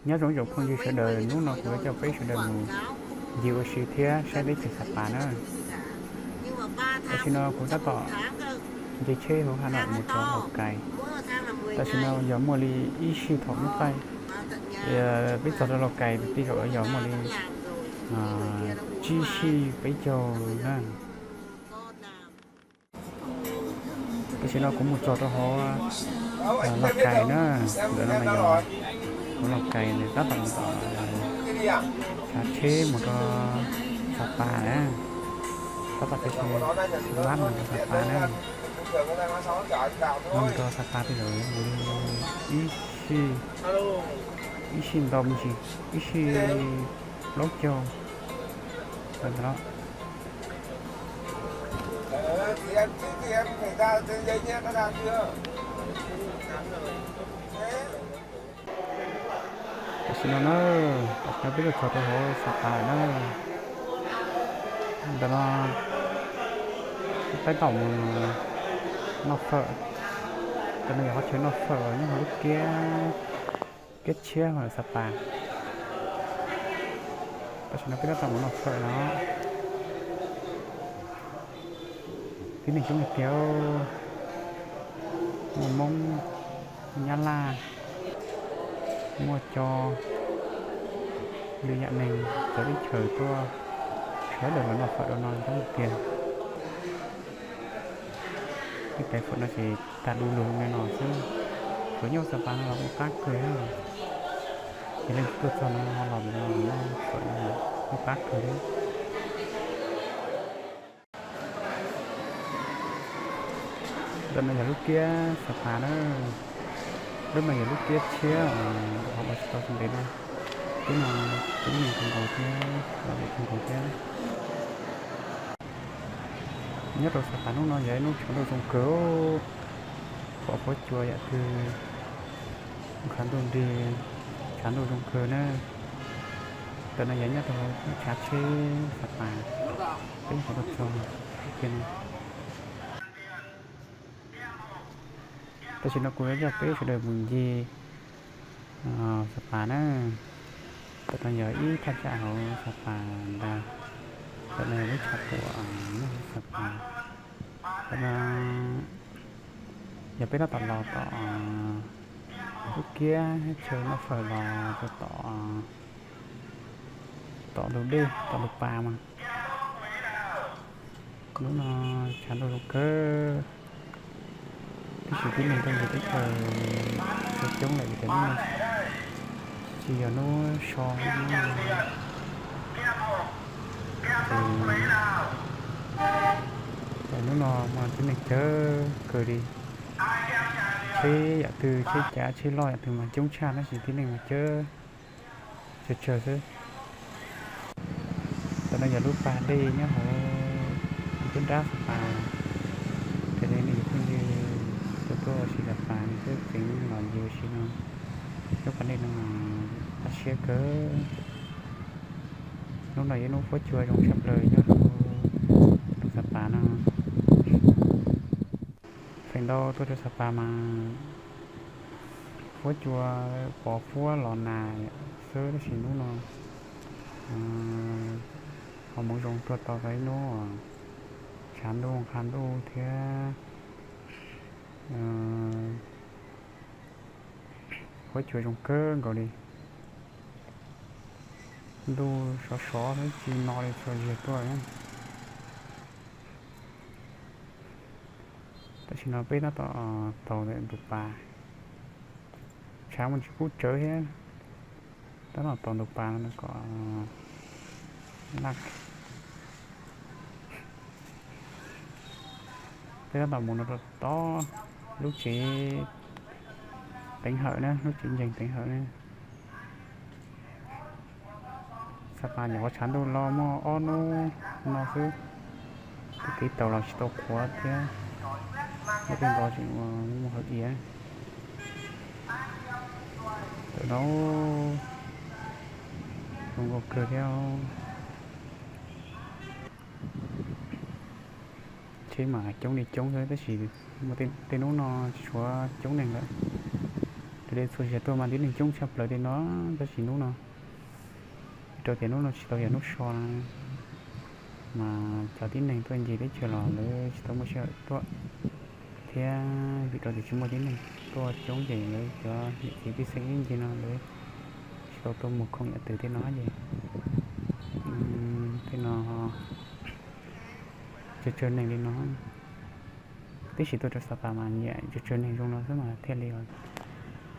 Nyob zoo ib tsoom phooj ywg sawv daws, hnub no kuv yuav coj peb sawv daws mus ncig ua si thiab saib teb chaws Xa Pas na. Tam sim no kuv tab tom nce tsheb hauv Has Noim mus rau Lauj Kais. Tam sim no yog muaj li ib sij thaum hnub qaij, peb txog rau Lauj Kais tej zaum yog muaj li tsib sij peb caug na. Tam sim no kuv mus txog rau hauv Lauj Kais na, ntawm no mas yog hauv Lauj Kais, tab tom mus tom, xav tsheb mus rau Xa Pas na, tab tom tsheb lab mus rau Xa Pas na. Mus rau Xa Pas tej zaum mus li ib sij, ib sij ntau me ntsis, ib sij plaub caug ntawd los. Tam sim no na, tam sim no peb tuaj txog rau hauv Xa Pas na. Ntawm no peb tab tom mus noj fawm, ntawm no yog qhov chaw noj fawm nyob hauv lub kiab, kiab tshiab hauv Xa Pas. Tam sim no peb tab tom mus noj fawm no. Tib neeg coob tiag tiag, muaj Hmoob, muaj Nyab Laj, muaj cov lwm yam neeg txawv teb chaws tuaj, sawv daws los noj fawm rau no coob tiag. Ib tais fawm no ces tag du lug li no xwb. Tsuas nyob Xa Pas no los kuj qab kawg thiab. Ces leej twg tuaj txog no ho los ntawm no noj fawm no kuj qab kawg thiab. Ntawm no yog lub kiab Xa Pas na. Lub no yog lub kiab tshiab, qhov uas tsis tau xis ntev no. Lub no coob neeg kawg nkaus thiab, lom zem kawg nkaus thiab. Nyob rau Xa Pas hnub no yog ib hnub tshav ntuj zoo kawg, pom huab cua yam twg, nkhav ntuj nrig, tshav ntuj zoo kawg na. Ntawm no yog nyob rau lub tshav tsheb Xa Pas, peb nyuam qhuav tuaj txog kiag no. Tam sim no kuv yuav coj peb sawv daws mus ncig Xa Pas na. Ntawm no yog ib thaj tsam hauv Xa Pas ntag. Ntawm no yog lub tshav puam nyob hauv Xa Pas. Ntawm no yog peb tab tom los tom lub kiab chaw noj fawm los rau tom, tom ntug dej, tom ntug pas mas. Hnub no tshav ntuj zoo kawg, tab sis tib neeg tuaj ncig teb chaws tsis tshua coob lawm vim tias hnub no tsis yog hnub so, hnub no ces, hnub no mas tib neeg tsawg kawg li. Tsheb yam twg, tsheb cav tsheb loj yam twg mas coob tshaj tab sis tib neeg mas tsawg, tsawg tsawg xwb. Ntawm no yog lub pas dej nyob hauv lub nrab Xa Pas. Raws li nej cov phooj ywg tuaj tuaj ua si Xa Pas nws twb tseev los ncig ua si no. Lub pas dej no mas qab siab kawg. Hnub no yog ib hnub huab cua zoo tshaj plaws nyob rau Xa Pas no. Feem ntau tuaj rau Xa Pas mas huab cua pov huab los nag xwb tab sis hnub no ho hmoov zoo tuaj tau tau ib hnub tshav ntuj qha ntuj thiab huab cua zoo kawg nkaus li. Ntuj sov sov tsis no li txhua zaug tuaj. Tam sim no peb tab tom taug ntug pas, tshav mas tsis kub tsawv thiab, tab tom taug ntug pas no kom laj. Peb tab tom mus no rau tom lub tsev teev hawm na, lub tsev nceeg teev hawm na. Xa Pas nyuam qhuav tshav ntuj los muaj ob hnub no xwb, tus kev taug los tsis tau qhuav thiab, muaj tej nto tseem muaj hawv iav. Ntawm no zoo nkauj kawg thiab. Tsheb mas coob li coob xwb tab sis muaj tej hnub no tsis tshua coob neeg lawm. Li txhua zaus tuaj mas tib neeg coob tshaj plaws li no, tab sis hnub no, rau tias hnub no tsis tau yog hnub so no, mas cov tib neeg tuaj ncig teb chaws los lawv tsis tau muaj sij hawm tuaj, thiab vim rau tias tsis muaj tib neeg tuaj coob ces lawv cov niam txiv pej xeem ib ncig no lawv tsis tau tuaj mus khoom yam twg thiab no ces tej no tsawg tsawg neeg li no. Tib si tuaj rau Xab Pas mas nyiam tsawg tsawg neeg zoo no xwb mas thiaj li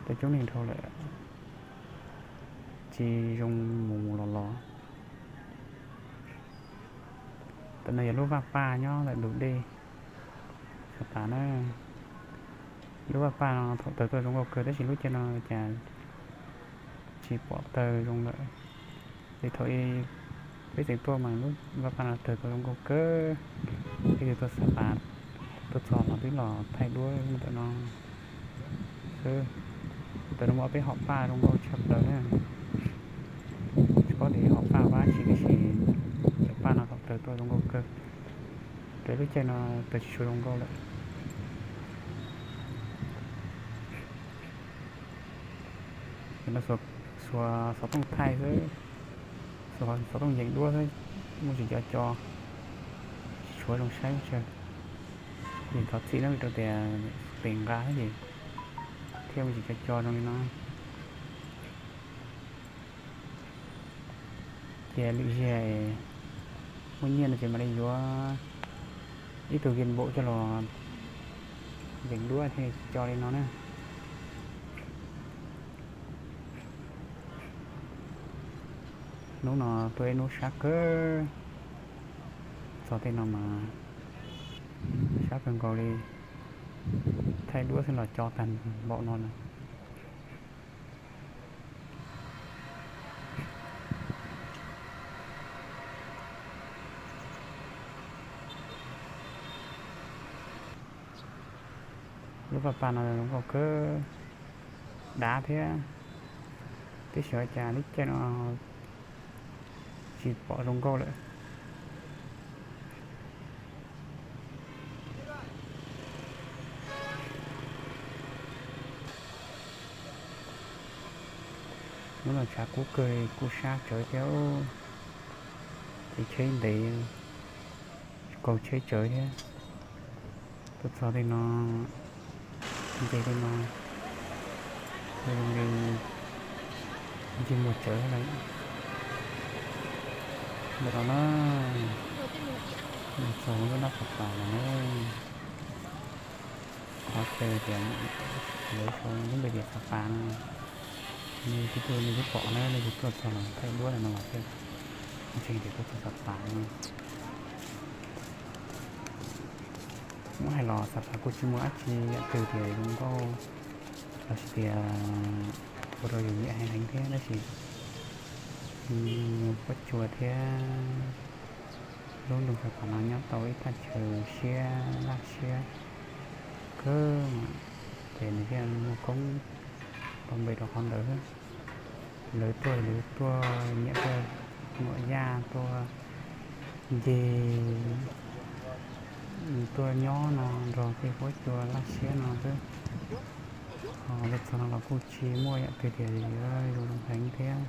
tau coob neeg dhau lawm, tsis zoo mus mus los los. Tam no yog lub vaj paj nyob ntawm ntug dej Xab Pas na. Lub vaj paj no thaum tawg tuaj zoo nkauj kawg tab sis lub caij no cas tsis pom tawg zoo lawm. Li thaum ub peb tseem tuaj mas lub vaj paj no tawg tuaj zoo nkauj kawg, peb twb tuaj Xab Pas, tuaj txog los twb los thaij duab ntawm no xwb. Tawg zoo nkauj, peb hom paj zoo nkauj tshaj plaws na. Tsis paub tias hom paj pab tsi tiam sis cov paj no thaum tawg tuaj zoo nkauj kawg, rau lub caij no tawg tsis tshua zoo nkauj lawm. Cov no xuas xov tooj thaij xwb, xuas xov tooj yees duab xwb, muaj tsis cov co, tsis tshua zoo saib tsawg. Yeej thov txim na vim rau tias pem nqa thiab ces thiaj muaj tsis cov co zoo li no. Ces lwm zaug muaj nyiaj no ces mam li yuav ib tug gimbal coj los yees duab thiaj co li no na. Hnub no tuaj ib hnub sab kawg, txog tej no mas sab kawg nkaus li, thaij duab xwb los co tag npaum no lawm. Lub vaj paj no zoo nkauj kawg, dav thiab, tab sis ua cas lub caij no tsis pom zoo nkauj lawm. Hnub no tshav kub kawg kuj sab tsawv thiab, ces tsheb ntev, kaug tsheb tsawv thiab. Tuaj txog tej no, nce tej no, zoo li ntsej muag tsawv lawm. Ntawm no na, txog lub nab Xab Pas lawm na. Qhov chaw tias lawv sau lub npe tias Xab Pas no, nej twb tuaj nej twb pom na, nej twb tuaj txog los thaij duab no los thiaj ntseeg tias tuaj txog Xab Pas no. Muab hais los Xab Pas kuj tsis muaj dab tsi yam twg tias zoo nkauj los sis tias ua rau yus nyiam heev heev thiab tab sis huab cua thiab lub nroog Xab Pas no nyob tau ib thaj chaw siab laj siab kawg, ces nws thiaj muaj koob tau npe rau qhov ntawd. Lawv tuaj, lawv tuaj nyiam tuaj muam yaj tuaj ncig, tuaj nyob no nrog tej huab cua laj siab no xwb. Ho tuaj txog no los kuj tsis muaj yam twg tias zoo heev thiab.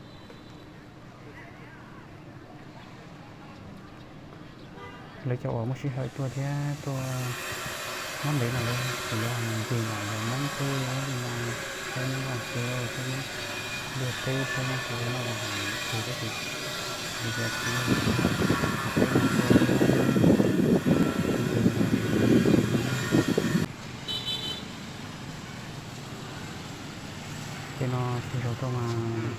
Lawv cov uas muaj sij hawm tuaj thiab tuaj nyob ntev no lawv tsis yog ncig nram yog Hmoob xwb, saib Hmoob vaj tsev, saib Hmoob ntiaj teb, saib Hmoob ua noj ua haus tus tab sis li cov txiv teb no tuaj thiab ncig no ces no txhua zaus tuaj mas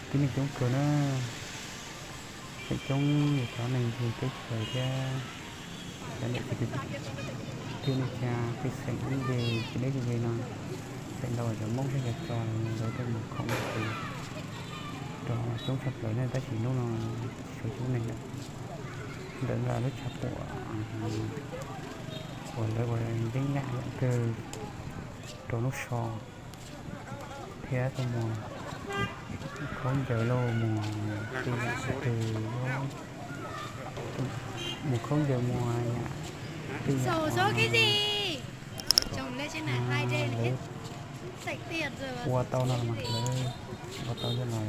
tib neeg coob kawg na, feem coob yog cov neeg ncig teb chaws thiab cov niam txiv kwv tij neej tsa pej xeem ib ncig tsis deb tsis ze no, feem ntau cov Hmoob thiab cov Tso lawv tuaj mus khoom ua ke rau coob tshaj plaws ne, tab sis hnub no tsis tshua coob neeg lawm. Ntawm ntawd lub tshav puam uas lawv ua yeeb yam yam twg rau lub so thiab tuaj mus khaub ncaws lauj, mus tej yam twg, mus khaub ncaws mus yam tej yam lawv Ua tau no los mas lawv ua tau coj los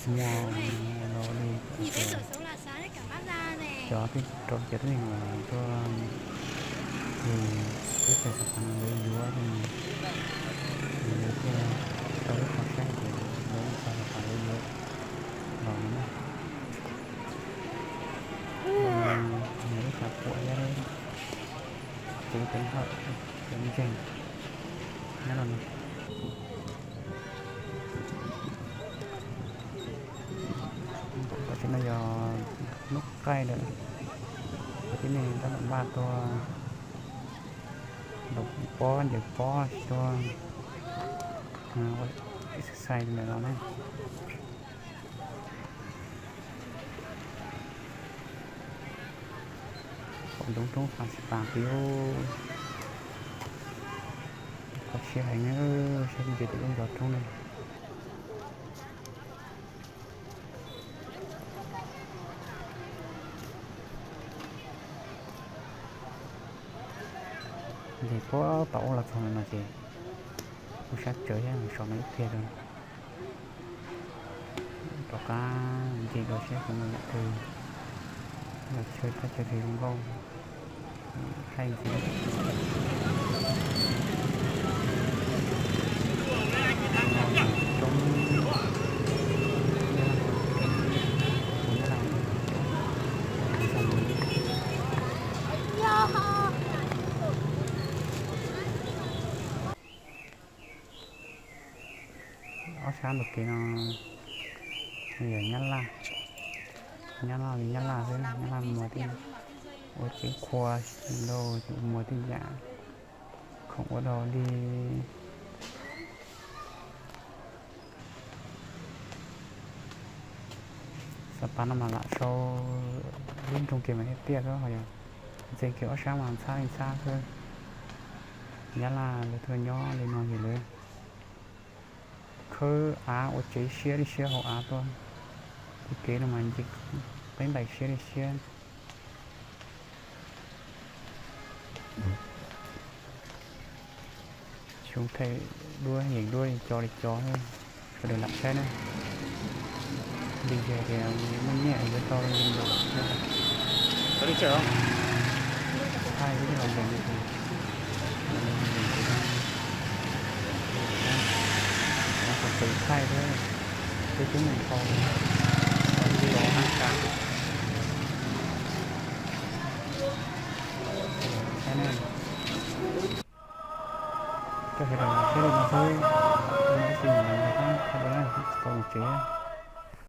muag los li. Cov twb rau cov tib neeg uas tuaj, ces twb txais xab pas no lawv yuav, ces lawv thiaj tau ib qho saib ces lawv txais xab pas lawv yuav los no na. Nws lub xav puam thiab, kuv teev hawm, teev ntseeg nyob no. Tam sim no yog hnub qaij lawm, tib neeg tab tom npaj tuaj ntaus pob ncaws pob tuaj ua exercise ntawm no na. Qhov ntoo roob fas xis pas pib, kho siab heev, siab ntsia tim lub ncov roob no. Nce puag tom ub los txog no ces kuj sab tsawv thiab, so no ib pliag rau rov qab nce dua saib puas muaj leej twg los chaw thaj chaw twg zoo nkauj, haib ntxiv. Roob Nyab Laj, roob Nyab Laj, ob sab ntug kev no yog Nyab Laj, Nyab Laj li Nyab Laj xwb, Nyab Laj muag tej ua tsev qhua ntau, muag tej yam khoom ua dog dig. Xav pas no mas lam sau lub nroog kiag mas thiaj tiaj xwb, ho yog ntxeev kiag ob sab mas ntxhab li ntxhab xwb. Nyab Laj lawv tuaj nyob li no ces lawv khawb av ua tsev siab li siab hauv av tuaj. Tus kev no mas nce qeeb ntais siab li siab. Xyov thaij duab yeem duab li cov li cov, sawv daws lam saib na. Vim tias muaj nyiaj yuav tau li ntawd. Thaij ib los zeem li tus, los zeem tus no, thaij thiab, peb coob leej tau, tau ib los hab tas. Saib na, coj sawv daws saib li no xwb, ib txhia mus lawm ntag, thaij dua na, tsis tau mus tsev.